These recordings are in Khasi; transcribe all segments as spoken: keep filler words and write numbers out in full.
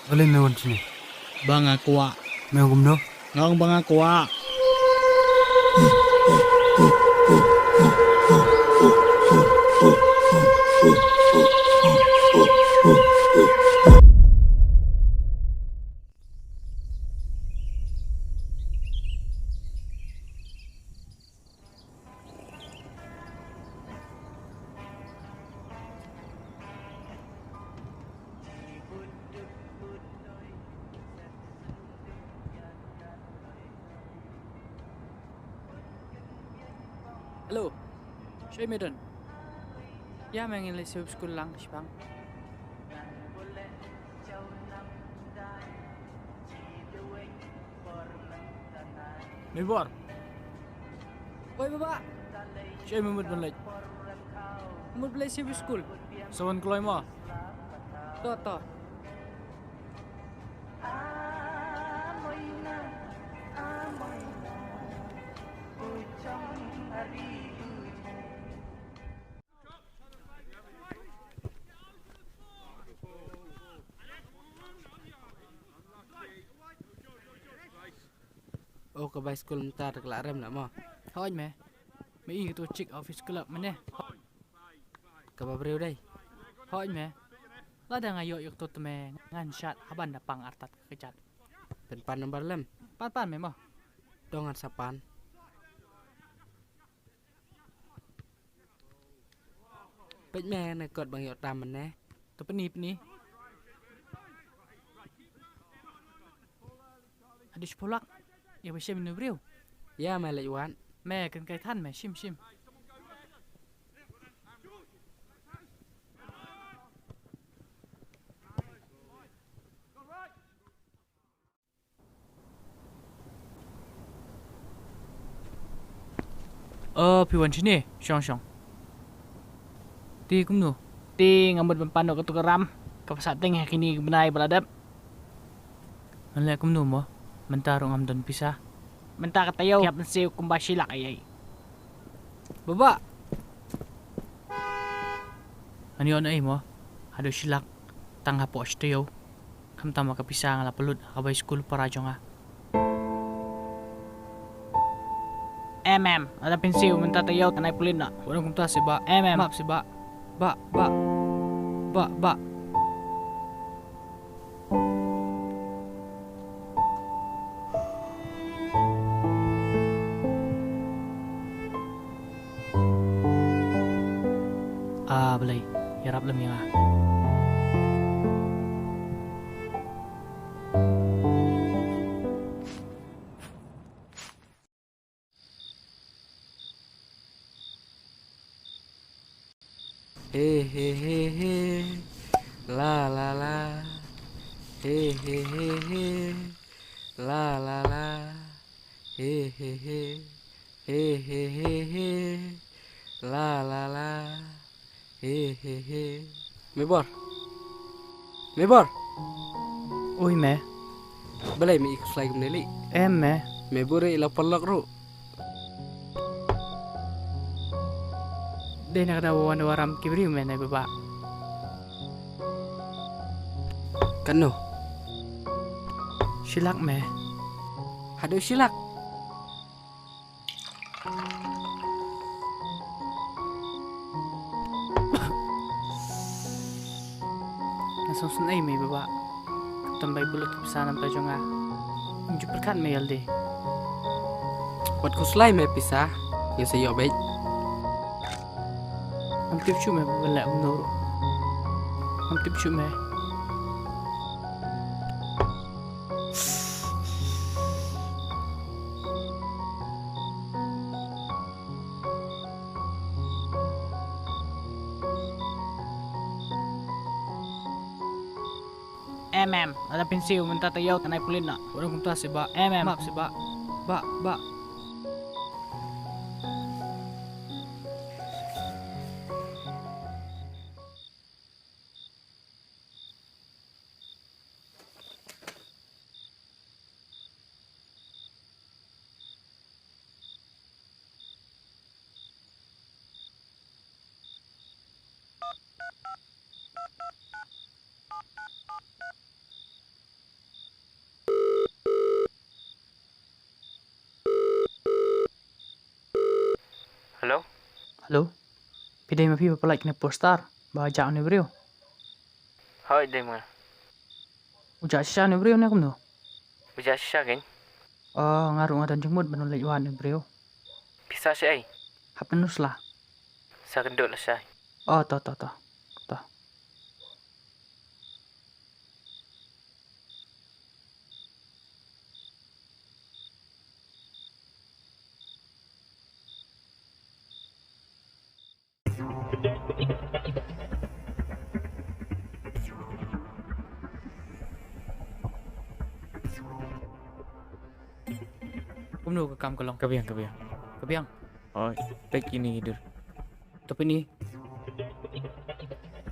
Balei me wan shane? Ba nga kwah. Me ong kumno? Nga ong ba nga kwah. Hello. Shuwa me don. Ïa me ngin leit siew skul lang shipang. Mei Bor. Oi baba. Shuwa me mut ban leit. Mut ban leit siew skul. Sa wan kloi mo. To to. O ka bai skul mynta te ka la rem la mo. Hooid me. Me i kato chick office club mynne. Kaba briew dei. Hooid me. Lada nga ïoh ïa kato te me ngan shad haban da pang artat ka kjat. Pynpan number lem. Pan pan me mo. To ngan sa pan. Peit me ne kot ba ngi ïoh tam mynne. To pyni pyni. Haduh shiphew lak. Ïa ba shim ïa u briew. Ïa me leit wad. Me kren kai than me shim shim. O phi wan shane shong shong. Te kumno? Te nga mut ban pan noh kato ka ram kaba sah teng ha kine ki bnai ba la dep. Ngan leh kumno mo? Mynta ruh ngam don pisa. Mynta ka taïew ki hap ban siew kumba shi lak ei ei. Baba. Ngan ïoh na ei mo? Haduh shi lak tang hapoh shi taïew. Khamtam ma ka pisa nga la pynlut ha ka bai skul para jong nga. Em em, lada phin siew mynta taïew ngan ai pynlut noh. Wat ong kumta seh bah. Em em. Map seh bah. Bah bah. Bah bah. A Blei, ïarap lem ïa nga. He he he he, la la la. He he he he, la la la. He he he, he he he he, la la la. He he he. Mei Bor. Mei Bor. Ui me. Balei me i khuslai kumne lei? Em me. Mei Bor i la paralok ruh. Dei na ka daw wan waram ki briew me ne baba. Katno? Shi lak me. Haduh shi lak. Nga sngewsynei me baba. Khamtam ba i pule ki pisa na bynta jong nga. Ym ju pyrkhat me ïalade. Wat khuslai me pisa. Ngin sa ïoh beit. Ngam tip shuh me ba ban leh kumno ruh. Ngam tip shuh me. Em em, lada pynsiew mynta te ïoh tang ai pulit noh. Wat ong kumta seh bah. Em em. Map seh bah. Bah, bah. Hello? Hello? Phi dei ma phi ba pynlait kine poster ba jah une u briew? Hooid, dei ma nga. U jah shisha une u briew ne kumno? U jah shisha keiñ. Oh, nga ruh nga don jingmut ban leit wad une u briew. Phi sah shaei? Hap na u sla. Sa kynduh lashai. Oh, to, to, to. To. Kumno ka kam ka long? Ka biang, ka biang. Ka biang. Oi, peit kine ki dur. To peit ni.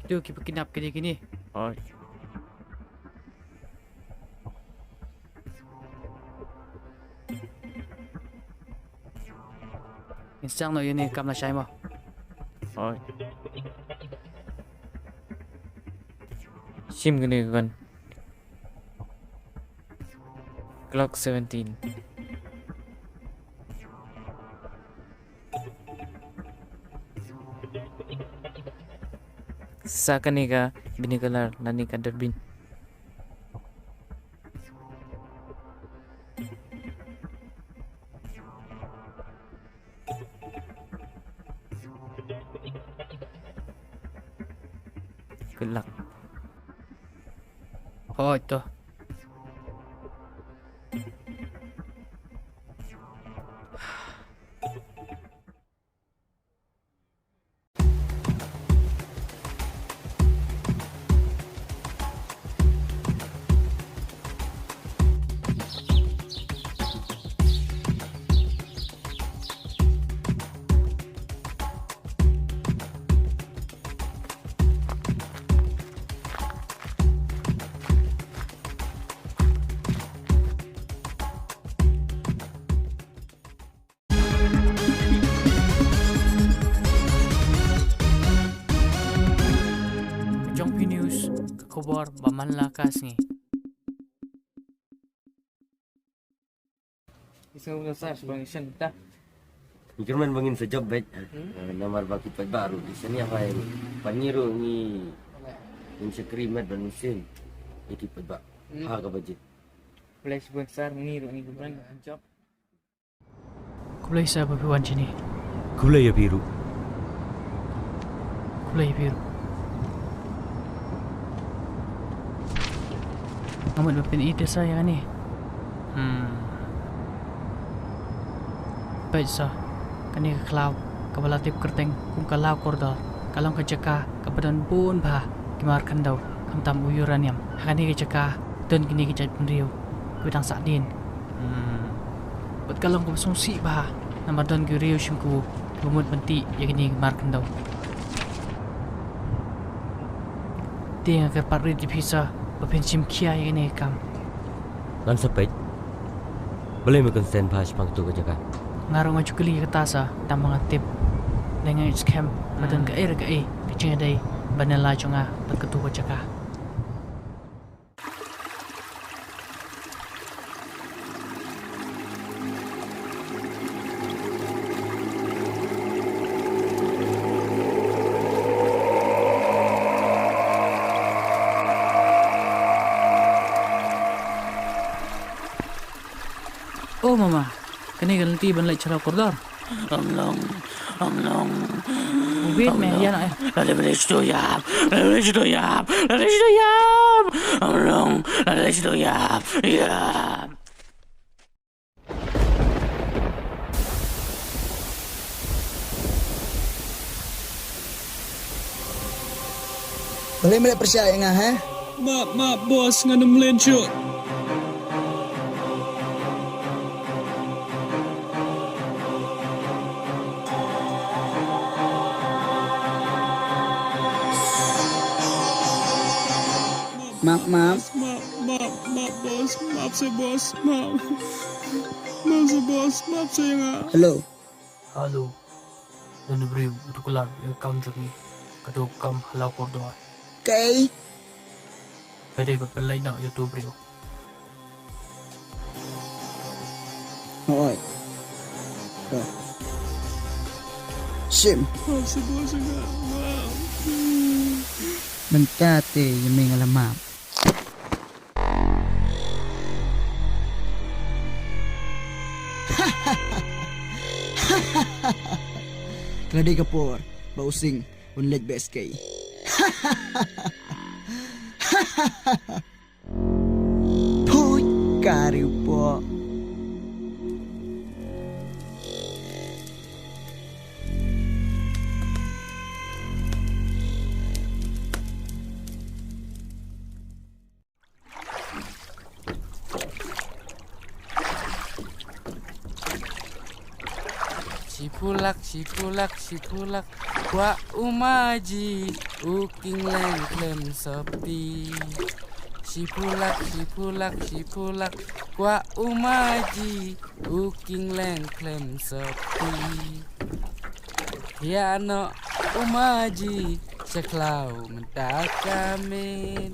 Kito kiba kidnap kine kine. Oi. Ngin sdang noh ïa une u kam lashai mo. Oi. Shim kane ka gun. Glock seventeen. Sa kane ka binocular lane ka durbin. Good luck. Hooid to. Jong Phi News, ka khubor ba man la ka sngi. Isn't it a sponge ta? Ngi kyrmen ba ngin sa jop beit. Hmm? Eh, namar ba ki paidbah ruh ki sngewbha ïa ngi. Bad ngi ruh ngi, ngin shakri met bad mynsiem ïa ki paidbah. Hmm. Ha kaba jia. Khublei shibun sir, ngi ruh ngi kyrmen ba ngin jop. Khublei sir ba phi wan shane. Khublei ïa phi ruh. Khublei ïa phi ruh. Nga mut ba phin ïeit sir ïa kane. Hmm. Peit sir, kane ka khlaw kaba la tip kyrteng kum ka law kordor ka long ka jaka kaba don bun bha ki mar khyndew, khamtam u uranium. Ha kane ka jaka don kine ki jait bynriew kiba dang sahdien. Hmm. Bad ka long kaba sngewsih bha namar don ki riew shynkup kiba mut ban tih ïa kine ki mar khyndew. Te nga kyrpad rit ïa phi sir ba phin shim khia ïa kane ka kam. Ngan sa peit. Balei me kongsan bha shaphang kato ka jaka? Nga ruh nga ju kylli ïa kata sir, tang ba nga tip. Lei nga ngeit skhem ba don kaei re kaei ka jingïadei ban ïaleh jong nga bad kato ka jaka. Mama, kane ka lynti ban leit sha lawei kordor. Ong long, ong long. Wait, me, ong long. Ïa na, eh. Lada beli satu yap, lada beli satu yap, lada beli satu yap. Ong long, lada beli satu yap, yap. Balei me la pyrshah ïa nga, ha? Map, map, boss, ngan ym len shuh. Map, map. Map, map, map, boss, map seh, boss, map. Map seh, boss, map seh ïa nga. Hello. Hello. Don briew, uto u klam ïa ka kam jong ngi. Kato kam ha lawei kordor. Kaei? Ka dei ba pynlait noh ïa uto u briew. Hooid. Ka. Shim. Map seh, boss, ïa nga. Map. Mynta te ïa me nga la map. Ka la dei ka por ba u Sing un leit bad S K. Phuit ka riewpoh. Shi phulak, shi phulak, shi phulak, kwah u Maji, u King Leng khlem sopti. Shi phulak, shi phulak, shi phulak, kwah u Maji, u King Leng khlem sopti. Ïa noh u Maji sha khlaw mynta ka miet.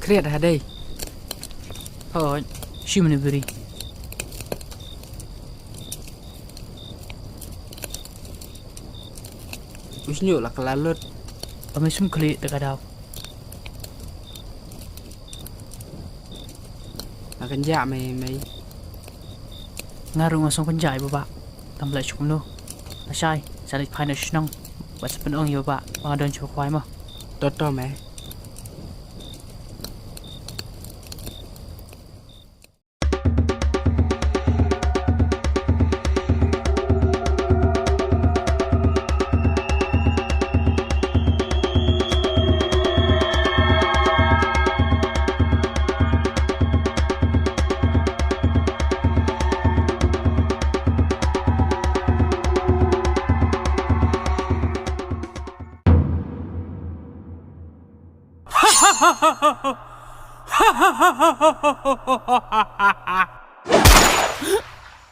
Khriat ha dei. Hooid, shim ne bri. U shñiuh la ka la lut. Ba me sum khlieh da ka daw. Nga kynjah mei mei. Nga ruh nga sngewkynjah ïa u Bah. Tang ba leh sha kumno. Lashai sa leit phai na shnong bad sa pynong ïa u Bah ba nga don sha u khwai mo. To to mei.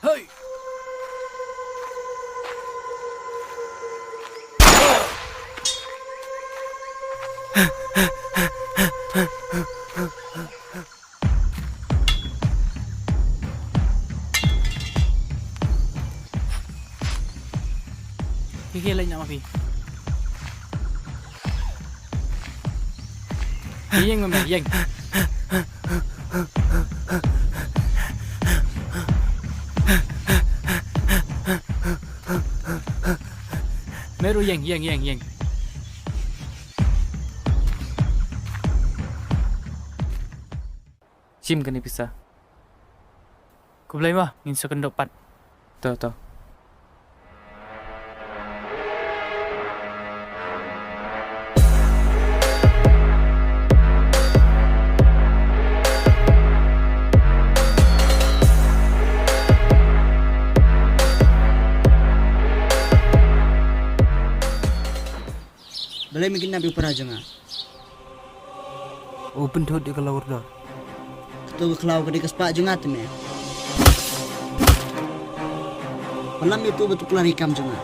Hey! Phi khie leit noh ma phi. Ïeng ma me, ïeng. Me ruh ïeng, ïeng, ïeng, ïeng. Shim kane pisa. Khublei mo, ngin sa kynduh pat. To, to. Balei me kidnap ïa u para jong nga? U pynthut ïa ka law kordor. Kato ka khlaw ka dei ka spah jong nga te me. Palam ïa uto ba tu klar ïa ka kam jong nga.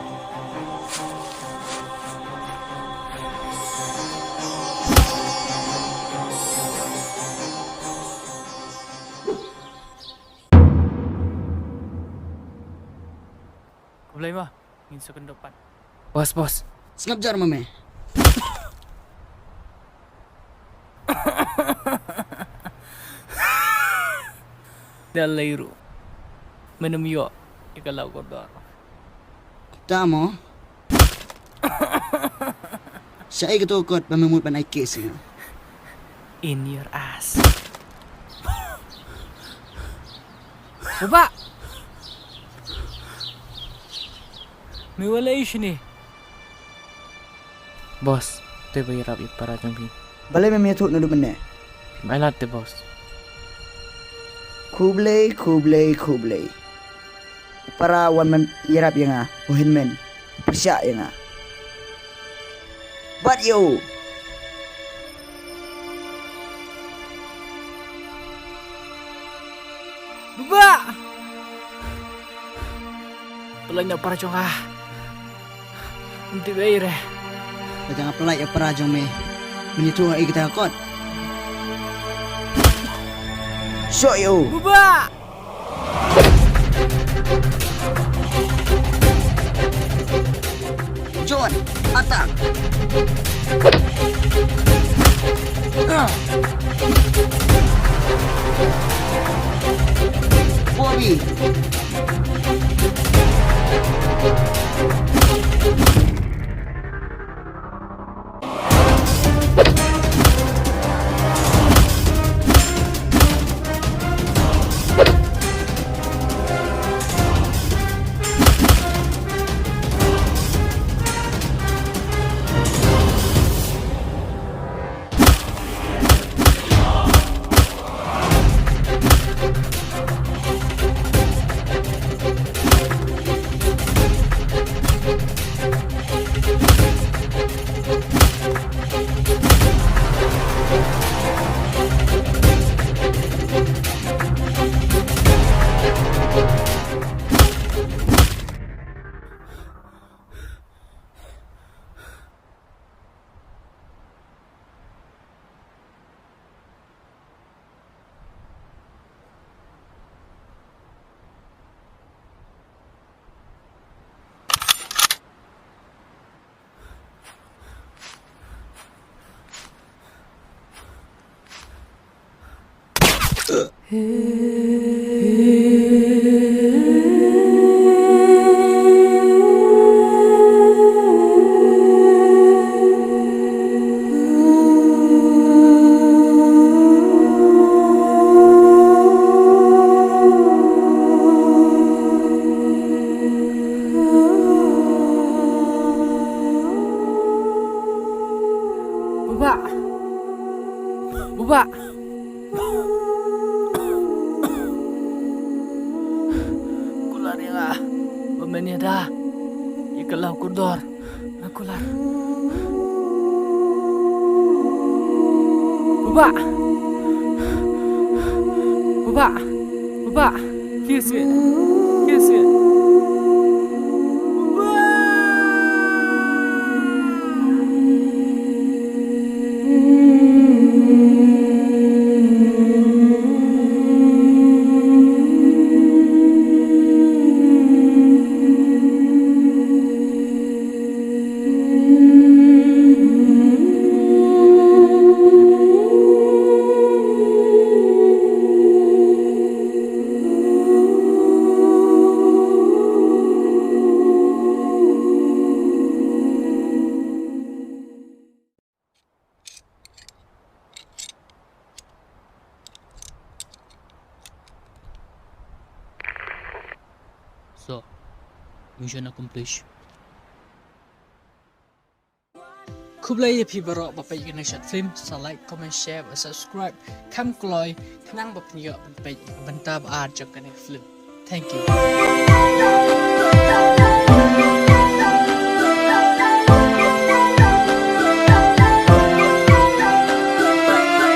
Blei ma, ngin sa kyndup pat. Boss, boss. Sngap jar ma me. Da lei ruh. Men ym ïoh ïa ka law kordor. Ta mo. Sha ei kato ka kot ba me mut ban ai case ïa nga? In your ass. Bah! Me walei shane. Boss, te ba ïarap ïa para jong phi. Balei mem ïathuh naduh mynne? Mailat te boss. Khublei, khublei, khublei. Para wan ban ïarap ïa nga, u hynmen, pyrshah ïa nga. Bat ïa u. Bah! Pynlait noh para jong nga. Ym tip ei re. Ka jong nga pynlait ïa para jong me. Men ïathuh ei kita ka kot. Shoh ïa u. Bah! John, attack! Bobby! Baba. Baba. Kular ïa nga ba men ïada ïa ka law kordor. Nga kular. Baba. Baba. Baba. Kiss me. Kiss me. So, mission accomplished. Khublei ïa phi baroh ba peit ïa kane short film, sa like, comment, share, bad subscribe kham kloi khnang ba phin ïoh ban peit ïa ka bynta ba ar jong kane film. Thank you.